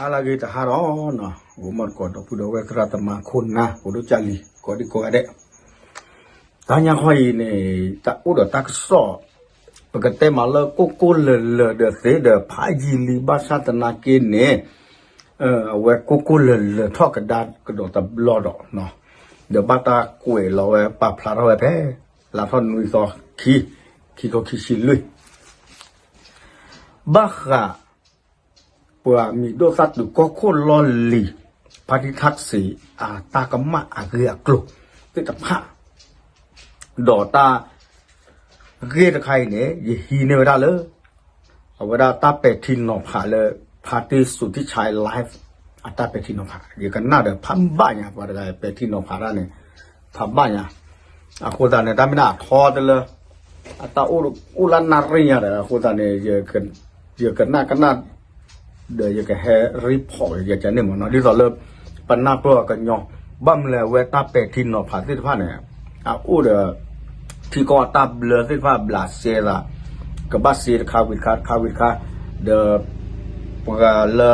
ဟါလၢအဂ့ၤတဟါဒီး ဂီၤမီၢ်တကိးဒီပုၢ်ဒီဝဲၢ်သရၣ်သမါခိၣ်နၢ် ဖိဒိၣ်ကၢ်လံၤ ကိးဒံကိးဂၤဒဲး, တဟါညါခီအံၤန့ၣ် တၢ်အိၣ်ဒီးတၢ်ကစီၣ် ပကတဲမးလၢကိၢ်ကိၢ်လၢၤလၢၤဒီးသ့ဒီးဖးယံာ်လံ ဘၣ်ဆၣ်သနာ်က့န့ၣ် အဝဲကိၢ်ကိၢ်လၢၤလၢၤထီၣ်ကဒါကဒီးတဘျီဒီး ဒီးဘၣ်တၢ်ကွဲးလီၤဝဲပာ်ဖျါထီၣ်ဝဲဖဲ လါထီၣ်နွံသီခံ ခံကထိခံဆံလွံၢ် ဘၣ်ဃး ပှၤမံၤဒိၣ်သၣ်တုၤကီၢ်ခိၣ်လီၢ်လံၤ ဖါတံၢ်ထၣ်စံး အတၢ်ကမၣ်အဂ့ၢ်အကျိၤသ့ၣ်တဖၣ် ဒီးတၢ်ဂ့ၢ်တခါအံၤန့ၣ် ယဟံးန့ၢ်ဝဲဒၣ်လၢ အဝဲဒၣ်တၢ်ပဲာ်ထံနီၤဖးလၢ ဖါတံၢ်စူၤထံၣ်ဆါ live အတၢ်ပဲာ်ထံနီၤဖး ယကနၣ်ဒီးဖးဘၣ်ညါ ပှၤတဂၤပဲာ်ထံနီၤဖးတၢ်န့ၣ် ဖးဘၣ်ညါ အဃိသတးန့ၣ် တၢ်မ့ၢ်ဒၣ်အထီတလၢ အတၢ်အိၣ်လၢနၣ်ရံၣ်ညါဒီး အဃိသတးန့ၣ် ယကနၣ်ကနၣ် ဒီးယကဟဲ report ယကန့ၣ်မ့ၢ်နီၤ ဒ်သိးလၢ ပနၢ်ပၢၢ်အီၤကညီ ဘၣ်မနုၤလဲၣ်အဝဲတၢ်ပဲာ်ထံနီၤဖးသ့ၣ်တဖၣ်န့ၣ် အအိၣ်ဒီး ထံကီၢ်အတၢ်ဘျၢသ့ၣ်တဖၣ်ဘျးစဲသး ကဘၣ်စ့တခါဝံၤတခါ တခါဝံၤတခါ ဒီး ပှၤလၢ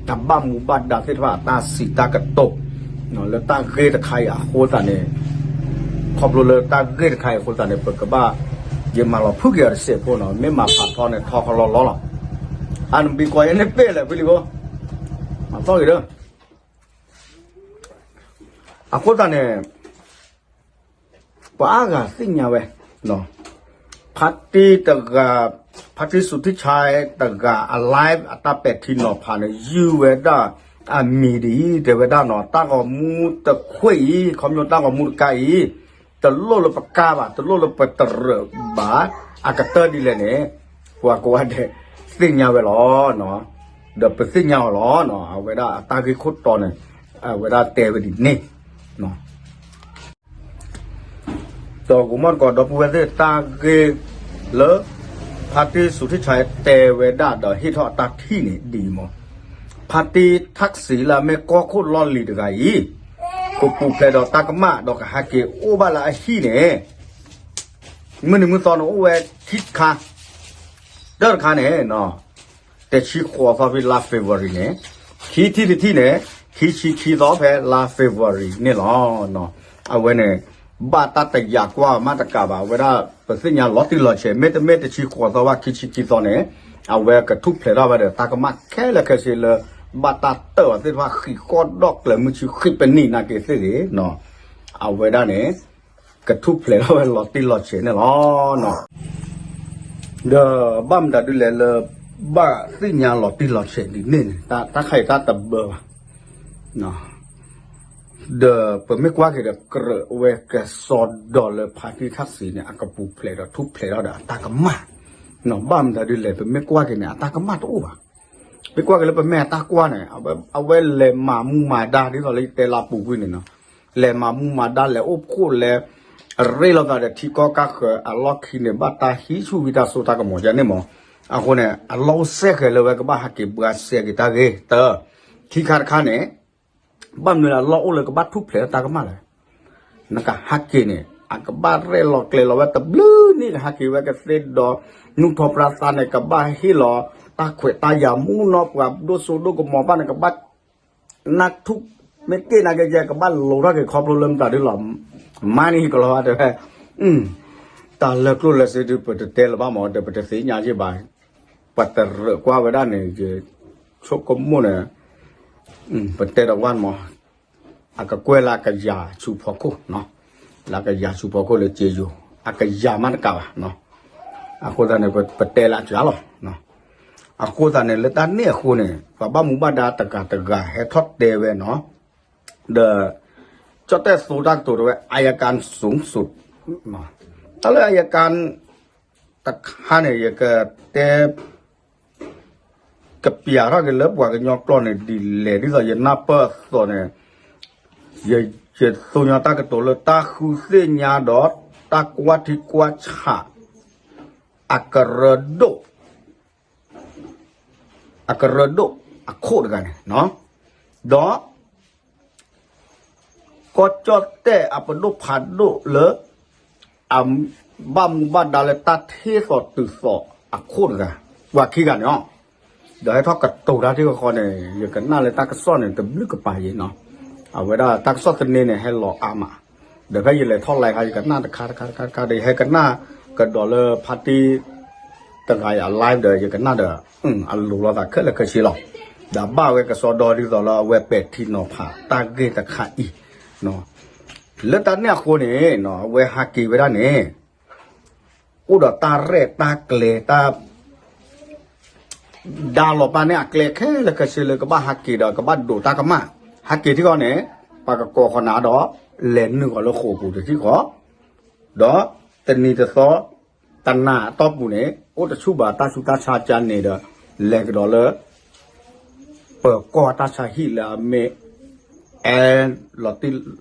တၢ်ဘၣ်မူဘၣ်ဒါသ့ၣ်တဖၣ်အတၢ်စံးတၢ်ကတိၤ လၢတၢ်ဂ့ၢ်တခါအံၤအဃိသတးန့ၣ် ခီဖျိလၢတၢ်ဂ့ၢ်တခါအံၤအဃိသတးန့ၣ် ပကဘၣ် ယမၤလီၤဖုၣ်က့ၤအီၤတစဲးဖိနီၤ မ့ၢ်မၤဖးထီန့ၣ်ထီကလီလီလီၤ အနဘံကွၢ်ယဲန့ၣ်ပ့ၢ်လဲၣ်ဖံလံၤဖိ မၤသီၣ်ဂ့ၤဒီး အဃိသတးန့ၣ် ပှၤအါဂၤသ့ၣ်ညါဝဲ ဖါတံၢ်တဂၤ ဖါတံၢ်စူၤထံၣ်ဆါတဂၤအ live အတၢ်ပဲာ်ထံနီၤဖးန့ၣ် ယုၢ်ဝဲဒၣ် အမံၤဒ်အံၤ တဲဝဲဒၣ်နီၤ တၢ်ဂီၤမူတခွဲးအံၤ ခီဖျိတၢ်ဂီၤမူတကါအံၤ တလိၣ်လၢပကါဘၣ် တလိၣ်လၢပတရၢးဘၣ် အကတၢၢ်ဒ်လဲၣ်န့ၣ် ပှၤကိးဂၤဒဲး သ့ၣ်ညါဝဲလီၤ ဒီးပသ့ၣ်ညါအီၤလီၤ အဝဲဒၣ်အတၢ်ဂ့ၢ်ခိၣ်တီန့ၣ် အဝဲဒၣ်တဲဝဲဒ်န့ၣ် ဒီးဂီၤမီၢ်တကိးဒီပုၢ်ဝဲၢ်သ့ၣ်တၢ်ဂ့ၢ်လၢ ဖါတံၢ်စူၤထံၣ်ဆါတဲဝဲဒၣ်ဒီးဟ့ၣ်ထီၣ်အတၢ်ထံၣ်န့ၣ်ဒ်အံၤမး, ဖါတံၢ်ထၣ်စံးလၢအမ့ၢ်ကီၢ်ခိၣ်လီၢ်လံၤတဂၤအံၤ ကပူၤဖျဲးဒီးတၢ်ကမၣ်ဒီးကဟးက့ၤအိၣ်ဘၣ်လၢအဟံၣ်န့ၣ် မုၢ်နံၤမုၢ်သီန့ၣ်အိၣ်ဝဲခံခါ, တၢ်တခါန့ၣ် တဆံဃိးသီဖဲလါ February န့ၣ်, ခံထံၣ်တထံၣ်န့ၣ် ခံဆံခံသီဖဲလါ February န့ၣ်လီၤ. အဝဲန့ၣ် ဘၣ်တၢ်တယာ်ကွၢ်မးတကးဘၣ် အဝဲဒၣ် ပသ့ၣ်ညါလီၤတံၢ်လီၤဆဲး မ့တမ့ၢ်တဆံဃိးသီဘၣ် ခံဆံခံသီန့ၣ် အဝဲကထူၣ်ဖျဲးထီၣ်ဝဲဒီးတၢ်ကမၣ်ခဲလၢာ်ခဲဆ့လၢ ဘၣ်တၢ်တၢၢ်အီၤသ့ၣ်တဖၣ် ဃံးဃီဒီၣ်ကျဲၤမုၢ်ဆံဃံးပနံာ်နာ်က့သ့ၣ်ဂ့ၤ အဝဲဒၣ်န့ၣ် ကထူၣ်ဖျဲးထီၣ်ဝဲလီၤတံၢ်လီၤဆဲးန့ၣ်လီၤ. ဒီးဘၣ်မတၤဒ်လဲၣ်လၢ ဘၣ်သ့ၣ်ညါလီၤတံၢ်လီၤဆဲးဒ်န့ၣ်န့ၣ် တၢ်ခါအံၤတၢ်တဘၢဘၣ်. ဒီးပမ့ၢ်ကွၢ်က့ၤဒီးကြၢးဝဲကစီဒီလၢဖါတံၢ်ထၣ်စံးန့ၣ် အကပူၤဖျဲးဒီးထူၣ်ဖျဲးထီၣ်ဒီးအတၢ်ကမၣ်, ဘၣ်မတၤဒ်လဲၣ် ပမ့ၢ်ကွၢ်က့ၤန့ၣ် အတၢ်ကမၣ်တအိၣ်ဘၣ်. မ့ၢ်ကွၢ်က့ၤလၢပမ့ၢ်အတၢ်ကွၢ်န့ၣ် အဝဲလဲၤမၤမူမၤဒါဒ်သိးလၢယတဲလၢအပူၤကွံာ်န့ၣ်နီၤ, လဲၤမၤမူမၤဒါလဲၤအိၣ်ဖှိၣ်လဲၤ ရ့လိာ်သးဒီးထံကီၢ်ကါဃၢၤအလီၢ်ခံန့ၣ် ဘၣ်တၢ်ဟံးဆူၣ်ဝံတၢ်စိတၢ်ကမီၤယဲန့ၣ်မး. အဃိန့ၣ် အလီၢ်အိၣ်စဲဃဲၤလၢဝဲကဘၣ်ဟးက့ၤဘှါစဲက့ၤတၢ်ဂ့ၤတၢၢ်, ခံခါတခါန့ၣ် ဘၣ်မနုၤလၢအလီၢ်အိၣ်လၢကဘၣ်ထူၣ်ဖျဲးတၢ်ကမၣ်လဲၣ်. နကဟးက့ၤန့ၣ် အကဘၣ်ရဲၣ်လီၤကျဲၤလီၤဝဲတဘျုးနံၣ် ကဟးက့ၤဝဲကသ့ဒီး နူၢ်ထီၣ်ပြါသးန့ၣ် ကဘၣ်ဟ့ၣ်လီၤ တၢ်ခွဲးတၢ်ယာ်မူနီၢ်ပှၤဒိၣ်စိဒိၣ်ကမီၤဘၣ်န့ၣ် ကဘၣ် နၢ်ထူၣ် မ့ၢ်က့ၣ်နာ်က့ ကဘၣ်လိၤထီၣ်က့ၤခီဖျိလၢမတၤဒ်လီၤ. မါန့ၣ်ဟံၣ်ကလီၤဝဲတဲဝဲ တၢ်လၢကျိၣ်လၢစ့ဒုး ပတတဲလၢၤဘၣ်မး ဒီးပတသ့ၣ်ညါယ့ၢ်ဘၣ်. ပတရၢးကွၢ်ဝဲဒၣ်န့ၣ် ယဆိကမိၣ်န့ၣ် ပတဲဒီးဝဲမး အကကွဲၢ်လၢအကယၤဆူဖီခိၣ်, လၢအကယၤဆူဖီခိၣ်လၢက့ယိၤ အကယၤမးတကးဘၣ်. အဃိသတးန့ၣ် ပတဲလၢအကယၤလီၤ. အဃိသတးန့ၣ် လၢတၢ်န့ၣ်အဃိန့ၣ် ပှၤဘၣ်မူဘၣ်ဒါတဂၤတဂၤဟဲထီၣ်တဲဝဲနီၤ, ဒီး ကၠီၣ်တဲၣ်သိတၢ်ကတိၤတဲဝဲ အယကၣ် สูงสุด တၢ်လၢအယကၣ် တခါန့ၣ် ယကတဲ ကပျးထီၣ်က့ၤလၢပှၤကညီကျိာ်န့ၣ်ဒ်လဲၣ် ဒ်သိးယနၢ်ပၢၢ်အသိးန့ၣ် ယသိညါတၢ်ကတိၤလၢတၢ်ဃုသ့ၣ်ညါဒီး တၢ်ကွၢ်ထံကွၢ်ဆး အကရၢဒိၣ် အကရၢဒိၣ်အခိၣ်တဂၤန့ၣ် ဒီး ကီၢ်ကၠီၣ်တဲၣ်အပဒိၣ်ဖးဒိၣ်လၢ အဘၣ်မူဘၣ်ဒါလၢတၢ်ထ့သိးတုၤသိးအခိၣ်တဂၤ, ပှၤခံဂၤန့ၣ်လီၤ. ဒီးဟဲထီၣ်ကတိၤတၢ်ထံၣ်ဃီဃီန့ၣ် ယကနၣ်လၢတၢ်ကစီၣ်န့ၣ် တဘျုးကပၤယံၤနီၤ. အဝဲဒၣ်တၢ်ကစီၣ်သန့န့ၣ် ဟဲလီၤအါမး, ဒီးဖဲယလဲၤထီၣ် live ခါ ယကနၣ်တခါတခါတခါတခါဒီး ယဟဲကနၣ်ကဒီးလၢဖါတံၢ်တဂၤအံၤအ live ဒီး ယကနၣ်ဒီး အလိၤလိာ်သးခဲလၢာ်ခဲဆ့လီၤ. ဒီးဘၣ်ဝဲကစီဒီဒ်သိးလၢအဝဲပဲာ်ထံနီၤဖး တၢ်ဂ့ၢ်တခါအံၤ လၢတၢ်န့ၣ်အဃိန့ၣ် အဝဲဟးက့ၤဝဲဒၣ်န့ၣ် အိၣ်ဒီးတၢ်ရဲၣ်တၢ်ကျဲၤ တၢ် ဒါလီၤပာ်န့ၢ်အကျဲခဲလၢာ်ခဲဆ့လၢကဘၣ်ဟးက့ၤဒီးကဘၣ်ဒိးတၢ်ကမၣ်, ဟးက့ၤထံဃီန့ၣ် ပှၤကကိးဃီနၤဒီး လဲၤနုာ်ဃီၤလၢဃိာ်ပူၤတထံဃီ, ဒီးတနံၤတသီ တနၤအတီၢ်ပူၤန့ၣ် အိၣ်တဆူၣ်ဘၣ်တၢ်ဆူးတၢ်ဆါကန့ၣ်ဒီး လဲၤကဒီးလၢ ပၢၤကီၢ်တၢ်ဆါဟံၣ်လၢအမ့ၢ် အဲ လီၤတံၢ်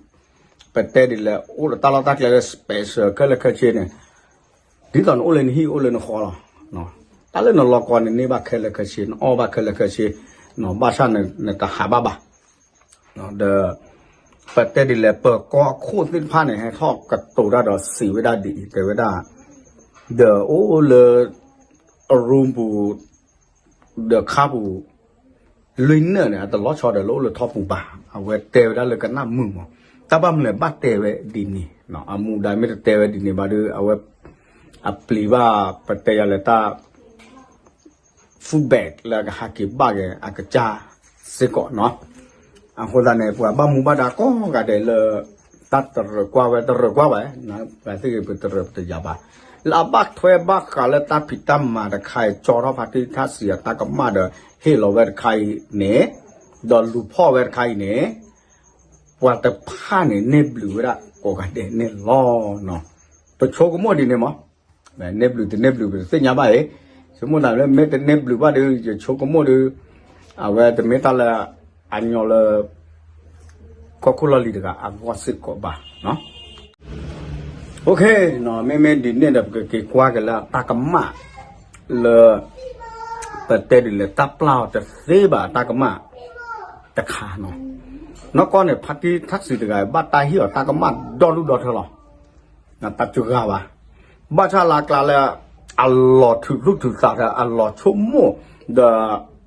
ပတဲဒ်လဲၣ် အိၣ်ဒီးတၢ်လီၢ်တၢ်ကျဲလၢ special ခဲလၢာ်ခဲဆ့န့ၣ် ဒ်သိးနအိၣ်လၢနဟံၣ်အိၣ်လၢနဃီလီၤ. တၢ်လၢနလီၤကီန့ၣ် န့ၢ်ဘၣ်ခဲလၢာ်ခဲဆ့, နအီၣ်ဘၣ်ခဲလၢာ်ခဲဆ့, နဘၣ်ဆၣ်နတဟးဘၣ်ဘၣ်. ဒီး ပတဲဒ်လဲၣ် ပၢၤကီၢ်အခိၣ်သ့ၣ်တဖၣ်န့ၣ် ဟဲထီၣ်ကတိၤတၢ်ဒီးစံးဝဲဒၣ်ဒ်အံၤ တဲဝဲဒၣ် ဒီးအိၣ်လၢ အရူပူၤ ဒီးခါပူၤ လွံၢ်နၢၣ်န့ၣ် အတလီၤဆီဒီးလၢအိၣ်လၢထီပူၤဘၣ်. အဝဲတဲဝဲဒၣ်လၢကနၣ်မုာ်မး, တၢ်ဘၣ်မနုၤလဲၣ်ဘၣ်တဲဝဲဒ်န့ၣ်, အမူဒါမ့ၢ်တတဲဝဲဒ်န့ၣ်ဘၣ်ဒီး အဝဲ အပျံၤဘၣ် ပတဲယၤလဲၣ်တၢ် footbag လၢအကဟးက့ၤဘၣ်က့ၤအကစၢ်စ့ၢ်ကီးနီၤ. အဃိသတးန့ၣ် ပှၤဘၣ်မူဘၣ်ဒါကိးဂၤဒဲးလၢ တၢ်တရၢၢ်ကွၢ်ဝဲ တရၢၢ်ကွၢ်ဝဲ, ပှၤသ့ၣ်ဂ့ၤပတရၢၢ်ပတယာ်ဘၣ်, လၢအဘၣ်ထွဲဘၣ်ဃးလၢတၢ်ဖံးတၢ်မၤတခါအံၤ ကၠီထီၣ်ဖါတံၢ်ထၣ်စံးအတၢ်ကမၣ်ဒီး ဟ့ၣ်လီၤဝဲတခါအံၤန့ၣ်, ဒီးလူၤဖီၣ်ဝဲတခါအံၤန့ၣ် ပှၤတဖၣ်န့ၣ် န့ၢ်ဘျုးဝဲဒၣ်ကိးဂၤဒဲးန့ၣ်လီၤ. ပဆိကမိၣ်ဒ်န့ၣ်မး, န့ၢ်ဘျုးတန့ၢ်ဘျုးပတသ့ၣ်ညါဘၣ်အံၤ, ဆိကမိၣ်သးလၢမ့ၢ်တန့ၢ်ဘျုးဘၣ်ဒီး ယဆိကမိၣ်ဒီး အဝဲတမ့ၢ်တၢ်လၢ အညီလၢ ကီၢ်ခိၣ်လီၢ်လံၤတဂၤအဂီၢ်စ့ၢ်ကီးဘၣ်. မ့မ့ၢ်ဒ်န့ၣ်ဒီး ပကက့ၤကွၢ်က့ၤလၢအတၢ်ကမၣ်လၢ ပတဲဒ်လဲၣ် တၢ်ပျၢ်အီၤတသ့ဘၣ်အတၢ်ကမၣ်တခါနီၤ. နီၢ်ကီၢ်န့ၣ် ဖါတံၢ်ထၣ်စံးတဂၤ ဘၣ်တၢ်ဟ့ၣ်အီၤတၢ်ကမၣ်ဒီဒူၣ်ဒီထၢလီၤ. တၢ်တဂၤဘၣ်. ဘၣ်ဆၣ်လၢအကျါလၢ အလီၤထုးသူၣ်ထုးသးဒီး အလီၤဆိကမိၣ် ဒီး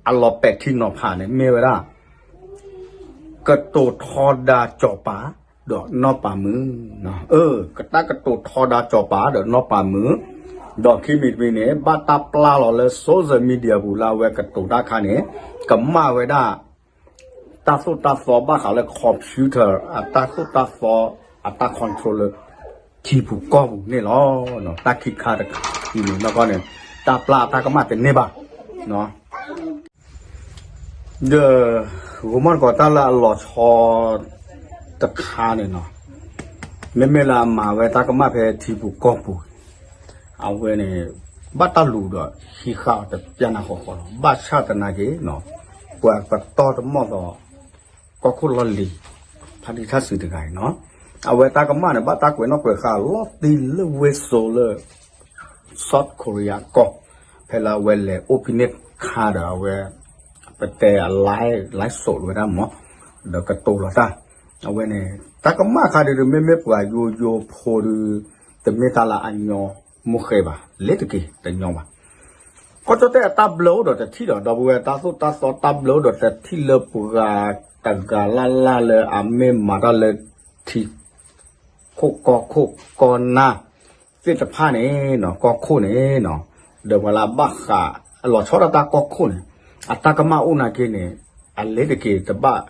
အလီၤပဲာ်ထံနီၤဖးန့ၣ် မ့ၢ်ဝဲဒၣ် ကတိၤထီဒါစီၤပၤ ဒီးနီၢ်ပၤမုၣ်, အၢ တၢ်ကတိၤထီဒါစီၤပၤဒီးနီၢ်ပၤမုၣ်, ဒီးခံမံၤတမံၤန့ၣ် ဘၣ်တၢ်ပျၢ်လီၤလၢ social media ပူၤလၢအဝဲကတိၤတၢ်ခါန့ၣ် ကမၣ်ဝဲဒၣ် တၢ်သိၣ်တၢ်သီဘၣ်ဃးလၢ computer အတၢ်သိၣ်တၢ်သီ အတၢ် control လၢ ထံပူၤကီၢ်ပူၤန့ၣ်လီၤ. တၢ်ခံခါတခါအံၤန့ၣ် နီၢ်ကီၢ်န့ၣ် တၢ်ပျၢ်အတၢ်ကမၣ်တန့ၢ်ဘၣ်. ဒီး ဂီၤမီၢ်တကိးတၢ်လၢအလီၤဆီတခါန့ၣ်နီၤ, မ့မ့ၢ်လၢအမၤဝဲတၢ်ကမၣ်ဖဲထံပူၤကီၢ်ပူၤ, အဝဲန့ၣ် ဘၣ်တၢ်လူၤဒီးဟံးဃာ်အီၤတပျၢ်နၢ်ဃီဃီလီၤ. ဘၣ်ဆၣ်သနာ်က့ ပှၤပတီၢ်တမီၢ်သီ ကီၢ်ခိၣ်လီၢ်လံၤ ဖါတံၢ်ထၣ်စံးတဂၤအံၤနီၤ, အဝဲတၢ်ကမၣ်န့ၣ် ဘၣ်တၢ်ကွဲးနီၣ်ကွဲးဃာ်လီၤတံၢ်လၢဝ့ၢ်စိလၢ South Korea ကီၢ်, ဖဲလၢအဝဲလဲၤအိၣ်ဖဲန့ၣ်ခါဒီး အဝဲ ပတဲအ live လၢ social ဝဲဒၣ်မး, ဒီးကတိၤလီၤတၢ်, အဝဲန့ၣ် တၢ်ကမၣ်ခါဒုး မ့မ့ၢ်ပှၤယိယိဖိဒုး တမ့ၢ်တၢ်လၢအညီမူဃဲဘၣ်, လဲၤတက့ၢ်တညီဘၣ်. ကီၢ်ကၠီၣ်တဲၣ်အတၢ်ဘျၢအိၣ်ဒီးတထံၣ်ဒီး ဒီပုၢ်ဝဲၢ် တၢ်သိၣ်တၢ်သီတၢ်ဘျၢအိၣ်ဒီးတထံၣ်လၢပှၤတဂၤလၢ်လၢ်လၢအမ့ၢ်မၤတၢ်လၢထံ ခိၣ်ကီၢ်ခိၣ်ကီၢ်နၢ်သ့ၣ်တဖၣ်န့ၣ်နီၤ, ကီၢ်ခိၣ်န့ၣ်နီၤ, ဒီးပှၤလၢအဘၣ်ဃး အလီၤဆီဒၣ်တၢ်ကီၢ်ခိၣ်န့ၣ် အတၢ်ကမၣ်အိၣ်နာ်က့န့ၣ် အလဲၤတက့ၢ် တဘၣ်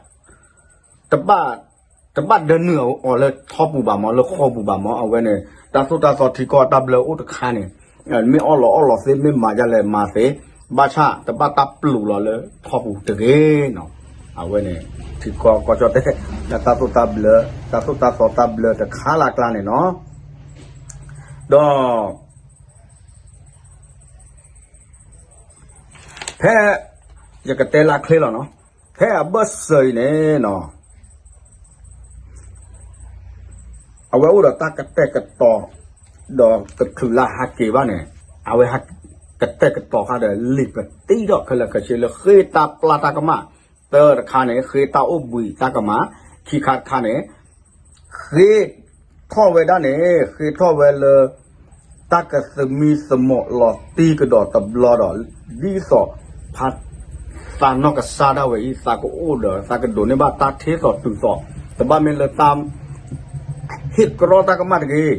တဘၣ်ဒၢနုာ်အီၤလၢထီပူၤဘၣ်မး လၢဃီပူၤဘၣ်မး, အဝဲန့ၣ် တၢ်သိၣ်တၢ်သီထံကီၢ်တၢ်ဘျၢအိၣ်တခါန့ၣ် မ့ၢ်အီၣ်လီၤအီၣ်လီၤသ့ မ့ၢ်မၤဒ်လဲၣ်မၤသ့, ဘၣ်ဆၣ်တဘၣ်တၢ်ပျူၤလီၤလၢထီပူၤတဂ့ၤနီၤ. အဝဲန့ၣ် ထံကီၢ်ကီၢ်ကၠီၣ်တဲၣ် တၢ်သိၣ်တၢ်ဘျၢ တၢ်သိၣ်တၢ်သီတၢ်ဘျၢတခါလၢအကျါန့ၣ်နီၤ. ဒီး ဖဲ ယကတဲလၢချ့လီၤနီၤ, ဖဲအဘၢၣ်စၢၤအံၤန့ၣ်နီၤ အဝဲအိၣ်ဒီးတၢ်ကတဲာ်ကတီၤ ဒီးတချုးလၢဟးက့ၤဘၣ်န့ၣ် အဝဲကတဲာ်ကတီၤဃာ်ဒီးလံာ်ပတံထီၣ်ခဲလၢာ်ခဲဆ့လၢဃ့တၢ်ပျၢ်တၢ်ကမၣ်, တၢတခါန့ၣ် ဃ့တၢ်အိၣ်ဘှံးတၢ်ကမၣ်, ခံခါတခါန့ၣ် ဃ့ထီၣ်ဝဲဒၣ်န့ၣ် ဃ့ထီၣ်ဝဲလၢ တၢ်ကသမံသမိးလီၤတံၢ်ကဒီးတဘျီဒီး ဒ်သိး ဖါ တၢ်နီၢ်ကစၢ်ဒၣ်ဝဲအံၤ သးကအိၣ်ဒီး သးကဒိးန့ၢ်ဘၣ်တၢ်ထ့သိးတုၤသိး, တဘၣ်မ့ၢ်လၢတၢ်ဟ့ၣ်ကြီတၢ်ကမၣ်တဂ့ၤ, ဒီး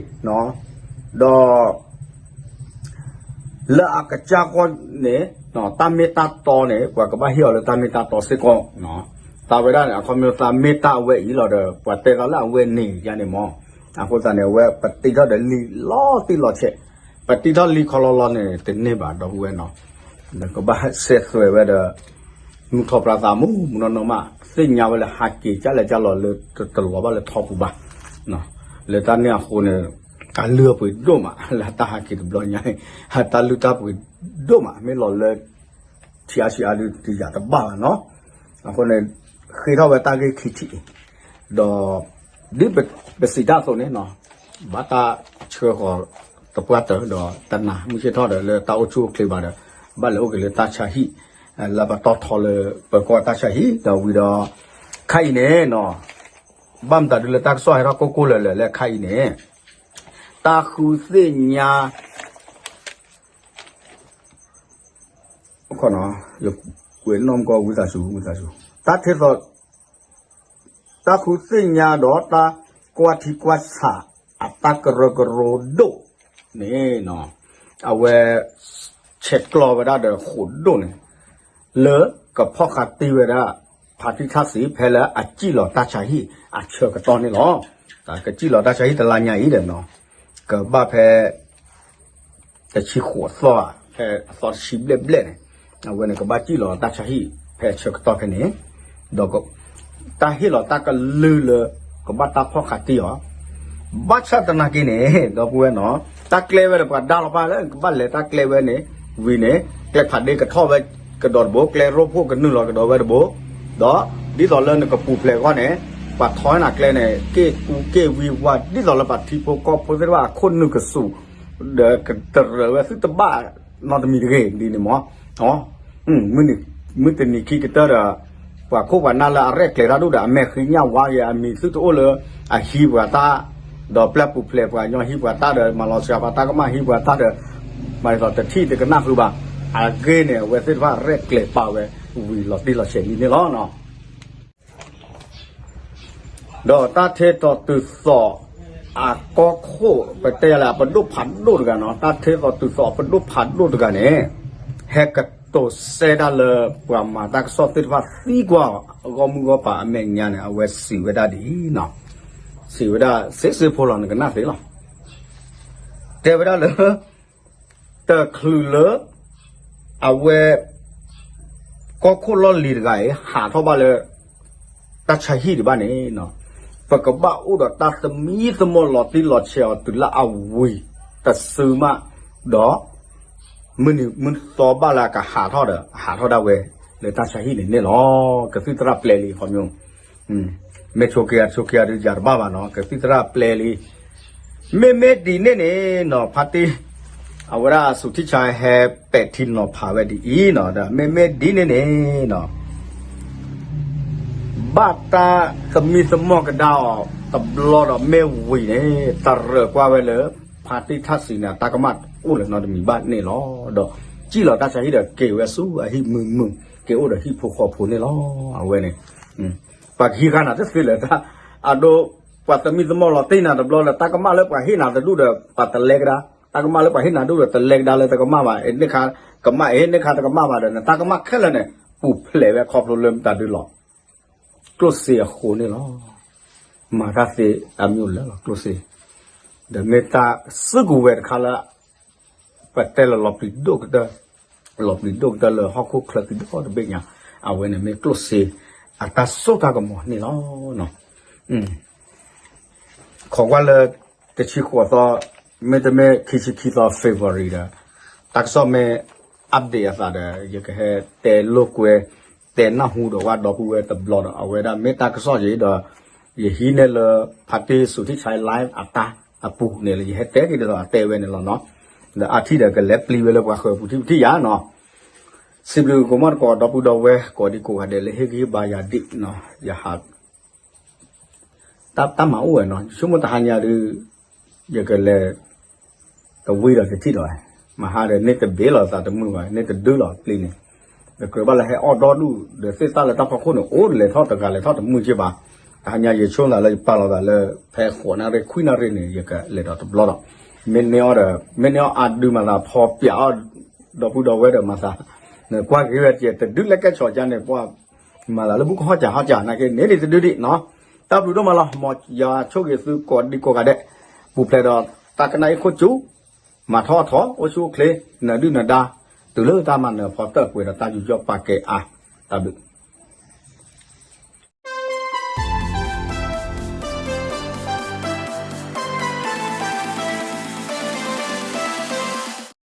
လၢအကစၢ်ဂီၢ်န့ၣ် တၢ်မ့ၢ်တၢ်တီန့ၣ် ပှၤကဘၣ်ဟ့ၣ်အီၤလၢတၢ်မ့ၢ်တၢ်တီစ့ၢ်ကီး, သးဝဲဒၣ်န့ၣ် အခီပညီသးမ့ၢ်တၢ်အဝဲအံၤလီၤဒီး ပှၤတဲသးလၢအဝဲန့ၣ်ယါန့ၣ်မး, အဃိသတးန့ၣ် အဝဲပတံထီၣ်ဒီးလံာ်လီၤတံၢ်လီၤဆဲး, ပတံထီၣ်လံာ်ခီလီလီန့ၣ် တန့ၢ်ဘၣ်ဒီပုၢ်ဝဲၢ်နီၤ, ဒီးကဘၣ်စဲးသွဲးဝဲဒီး နူၢ်ထီၣ်ပြးသးမူးမူးနီၢ်နီၢ်မး သ့ၣ်ညါဝဲလၢဟးက့ၤကၢ်လဲၤကၢ်လီၤလၢတလီၤဘၣ်လၢထီပူၤဘၣ်, လၢတၢ်န့ၣ်အဃိန့ၣ် အလုၢ်အပှ့ၤဒိၣ်မး လၢတၢ်ဟးက့ၤတဘျီညါအံၤ တၢ်လုၢ်တၢ်ပှ့ၤဒိၣ်မး မ့ၢ်လီၤလၢ ထံအါဆံးအါဒုးတယာ်တဘၣ်ဘၣ်နီၤ, အဃိန့ၣ် ဃ့ထီၣ်ဝဲတၢ်ဂ့ၢ်ခံထံၣ်အံၤ, ဒီး ဒ်ပစံးတၢ်အသိးန့ၣ်နီၤ, ဘၣ်တၢ်ဆှၢဃီၤသပှၢ်တၢၢ်ဒီးတနၤမုၢ်ဆ့ၣ်ထီၣ်ဒီးလၢတၢ်အိၣ်ဆူၣ်အိၣ်ချ့ဘၣ်ဒီး ဘၣ်လဲၤအိၣ်က့ၤလၢတၢ်ဆါဟံၣ် လၢပတီၢ်ထီလၢပကီၢ်တၢ်ဆါဟံၣ်ဒီးဝံၤဒီး ခါအံၤန့ၣ်နီၤ, ဘၣ်မတၤဒုးလၢတၢ်ကစီၣ်ဟဲထီၣ်ကိၢ်ကိၢ်လၢာ်လၢာ်လၢခါအံၤန့ၣ် တၢ်ဃုသ့ၣ်ညါ ယကွဲးနီၣ်မကီဝံသးစူၤ ဝံသးစူၤ တၢ်ထ့သိး တၢ်ဃုသ့ၣ်ညါဒီးတၢ်ကွၢ်ထံကွၢ်ဆးအတၢ်ကရၢကရိဒိၣ်န့ၣ် အဝဲ ဆဲးကျိးဝဲဒၣ်ဒီးဃိးဒိၣ်န့ၣ် လၢကဖီၣ်ဃာ်တ့ၢ်ဝဲဒၣ် ဖါတံၢ်ထၣ်စံး ဖဲလၢအစံၣ်လီၤတၢ်ဆါဟံၣ်အဆၢကတီၢ်န့ၣ်လီၤ. ကစံၣ်လီၤတၢ်ဆါဟံၣ်တလါညါအံၤဒီးနီၤ ကဘၣ်ဖဲ တဆံဃိးသီ ဖဲအသီတဆံဘျဲၣ်ဘျဲၣ်န့ၣ် အဝဲန့ၣ်ကဘၣ်စံၣ်လီၤတၢ်ဆါဟံၣ်ဖဲအဆၢကတီၢ်ဖဲန့ၣ် ဒီး တၢ်ဟ့ၣ်လီၤတၢ်ကလုၢ်လၢ ကဘၣ်တၢ်ဖီၣ်ဃာ်တ့ၢ်အီၤ ဘၣ်ဆၣ်သနာ်က့န့ၣ် ဒီပုၢ်ဝဲၢ်နီၤ တၢ်ကျဲဝဲဒီးပှၤဒါလီၤပၢ်လၢကဘၣ်လဲၤတၢ်ကျဲဝဲန့ၣ် ဝံၤန့ၣ် ကျဲဖးဒ့ကထီၣ်ဝဲကဒီးတဘိ ကျဲရိဖှိၣ်ကနုာ်လီၤကဒီးဝဲတဘိ ဒီးဒ်သိးလၢနကပူၤဖျဲးအဂီၢ်န့ၣ် ပှၤထီန့ၢ်နၤကျဲန့ၣ် က့ၢ်ကူက့ၢ်ဝံဝါ ဒ်သိးလၢပှၤထံဖိကီၢ်ဖိသ့ၣ်တဖၣ်အခိၣ်နုာ်ကစူး ဒီးကတရၢၢ်ဝဲသုတဘၣ်နီတမံၤတဂ့ၤဒ်န့ၣ်မး မုၢ်တနံၤခံကတၢၢ်ဒီး ပှၤခိၣ်ပှၤနၢ်လၢအရဲၣ်ကျဲၤတၢ်ဒိၣ်ဒီး အမဲာ်ဃံညၣ်ဝါဂ့ၤ အမံၤသုတအိၣ်လၢအဟံးပှၤတၢ် ဒီးပျၢ်ပူၤဖျဲးပှၤကညီဟံးပှၤတၢ်ဒီး မၤလီၤစှၤပှၤတၢ်ကမၣ်ဟံးပှၤတၢ်ဒီး မၤဒ်သိးတထံၣ်တကနၣ်ဃုာ်ဘၣ် အဂ့ၢ်န့ၣ် အဝဲသ့ၣ်တဖၣ်ရဲၣ်ကျဲၤပာ်ဝဲ ဝံၤလီၤတံၢ်လီၤဆဲးလံန့ၣ်လီၤ. ဒီးတၢ်ထ့သိးတုၤသိး အကီၢ်ခိၣ် ပတဲယၤလၢ အပဒိၣ်ဖးဒိၣ်တဂၤနီၤ တၢ်ထ့သိးတုၤသိးအပဒိၣ်ဖးဒိၣ်တဂၤန့ၣ် ဟဲကတိၤစဲဒၣ်လၢပှၤမၤတၢ်ကစီၣ်သ့ၣ်တဖၣ်သံကွၢ်အီၤ အဂီၢ်မုၢ်ဂီၢ်ပၤအမဲာ်ညါန့ၣ် အဝဲစံးဝဲဒၣ်ဒ်အံၤနီၤ စံးဝဲဒၣ်စ့စ့ဖိလီၤ နကနၣ်သ့လီၤ တဲဝဲဒၣ်လၢ တချုးလၢ အဝဲ ကီၢ်ခိၣ်လီၢ်လံၤတဂၤအံၤ ဟးထီၣ်ဘၣ်လၢ တၢ်ဆါဟံၣ်ဒံးဘၣ်န့ၣ် ပကဘၣ်အိၣ်ဒီးတၢ်သမံသမိးလီၤတံၢ်လီၤဆဲးအီၤတုၤလၢအဝံၤ တစုမး ဒီး မုၢ်နံၤမုၢ်သီဘၣ်လၢအကဟးထီၣ်ဒီး ဟးထီၣ်ဒၣ်ဝဲ လၢတၢ်ဆါဟံၣ်န့ၣ်န့ၣ်လီၤ. ကသံၣ်သရၣ်ပျဲလံ ခီပညီ မ့ၢ်ဆိးက့ၤဆိးက့ၤဒုးယၤတဘၣ်ဘၣ်နီၤ ကသံၣ်သရၣ်ပျဲလံ မ့မ့ၢ်ဒ်န့ၣ်န့ၣ်နီၤ ဖါတံၢ် အဝဲဒၣ်စူၤထံၣ်ဆါဟဲပဲာ်ထံနီၤဖးဝဲဒ်အံၤနီၤ ဒီးမ့မ့ၢ်ဒ်န့ၣ်န့ၣ်နီၤ ဘၣ်တၢ်သမံသမိးကဒါအီၤတဘျီဒီးမ့ၢ်ဝံၤန့ၣ် တရၢၢ်ကွၢ်ဝဲလၢ ဖါတံၢ်ထၣ်စံးန့ၣ် တၢ်ကမၣ်အိၣ်လၢၤနီတမံၤဘၣ်န့ၣ်လီၤ. ဒီးစံၣ်လီၤတၢ်ဆါဟံၣ်ဒီးက့ၤဝဲဆူအဟံၣ်မုာ်မုာ် က့ၤအိၣ်ဒီးဟံၣ်ဖိဃီဖိန့ၣ်လီၤ. အဝဲန့ၣ် ပှၤကဟံးဃာ်နၤတသ့လၢၤတၢ် အဒိ ပှၤသမံသမိးလီၤတံၢ်နၤတဘျီဒီး တၢ်ကမၣ်လၢပှၤဟ့ၣ်နၤတဒူၣ်ဒီး ပှၤတလဲကဒါ တၢ်ကမၣ်လၢပှၤဟ့ၣ်နၤဒူၣ်ဒီး တလဲကဒါလၢတကမၣ်ဘၣ် အ့ၣ်န့ၢ်ခါ ကမၣ်အ့ၣ်န့ၢ်ခါတကမၣ်ဘၣ်ဒီး နတၢ်ကမၣ်ခဲလၢာ်န့ၣ် ပူၤဖျဲးဝဲခီဖျိလၢမတၤဒုလီၤ ကျိၣ်စ့အဃိန့ၣ်လီၤ. မၤတၢ်သ့အမံၤလၢာ်လီၤ ကျိၣ်စ့ ဒီးမ့ၢ်တၢ်စုကဝဲၤတခါလၢ ပတဲလၢလီၤပျံၤဒိၣ်ကတၢၢ် လီၤပျံၤဒိၣ်ကတၢၢ်လၢဟီၣ်ခိၣ်ချၢသံဒီတဘ့ၣ်ညါ အဝဲန့ၣ်မ့ၢ်ကျိၣ်စ့ အတၢ်စိတၢ်ကမီၤန့ၣ်လီၤ. ခိးကွၢ်လၢ တဆံဃိးသီ မ့တမ့ၢ်ခံဆံခံသီ February ဒီး တၢ်ကစီၣ်မ့ၢ် update အသးဒီး ယကဟဲတဲလိာ်ကွဲ တဲနၢ်ဟူဒီးဝဲဒီပုၢ်ဝဲၢ်တဘျီဒီး အဝဲဒၣ်မ့ၢ်တၢ်ကစီၣ်က့ၤဒီး ယဟံးန့ၢ်လၢ ဖါတံၢ်စူၤထံၣ်ဆါ live အတၢ်အပူၤန့ၣ်လၢ ယဟဲတဲက့ၤဒ်သိးအတဲဝဲန့ၣ်လီၤနီၤ. ဒီးအါထံၣ်ဒီးကလဲၤပျံၤဝဲလၢပှၤဃၢၤပူၤထံၣ်ပထံၣ်ယါနီၤ. စံးဘျုးကမီၣ်တကိးဒီပုၢ်ဒီဝဲၢ်ကိးဒံကိးဂၤဒဲးလၢဟ့ၣ်ဂံၢ်ဟ့ၣ်ဘါယၤဒံးနီၤ ယဟး တၢ်မၤအိၣ်ဝဲနီၤ ဆိကမိၣ်တဟါညါဒုး ယကလဲၤ တဝံၤဒီးတထံၣ်ဒီး မဟါဒီးန့ၣ်တဘ့ၣ်လီၤသးတမုာ်ဘၣ် န့ၣ်တဒုလီၤပျံၤန့ၣ် နကြၢးဘၣ်လၢဟဲအီၣ်ဒီဒူၣ်ဒီးသ့ၣ်သၣ်လၢတၢ်ဖီခိၣ်န့ၣ် အိၣ်လဲၤထီၣ်တဂၤလဲၤထီၣ်တမုာ်က့ဘၣ်. တဟါညါယဆိကမိၣ်သးလၢယပာ်လီၤသးလၢ ဖဲဃိးနၣ်ရံၣ်ခွံနၣ်ရံၣ်န့ၣ် ယကလဲၤဒီးတဘျီဒီး မ့ၢ်န့ၢ်အီၣ်ဒီး မ့ၢ်န့ၢ်အီၣ်အါဒုးမၤသးဖီပၠးအီၣ် ဒီပုၢ်ဒီဝဲၢ်ဒီးမၤသး နကွၢ်က့ၤဝဲတက့ၢ် တဒုလၢကဲဆီၣ်ကါန့ၣ် ပှၤမၤသးလၢဘူၣ်ကဟီၣ်ကၢဟီၣ်ကၢနာ်က့န့ၣ်ဒ်တဒုဒံးနီၤ. တၢ်ဘျုးဒိၣ်မးလီၤ မ်ယွၤဆိၣ်ဂ့ၤသုကိးဒံကိးဂၤဒဲး ပူၤဖျဲးဒီးတၢ်ကနၣ်အံၤခိၣ်ကၠူ မၤထီၣ်အထီ အိၣ်ဆူၣ်အိၣ်ချ့ နဒုၣ်နဒါ တုၤလၢတၢ်မၤနၢၤဖီတၢၣ်ကွံာ်ဒီးတၢ်ယူးယီၣ်ပာ်ကဲအါ တၢ်ဘျုး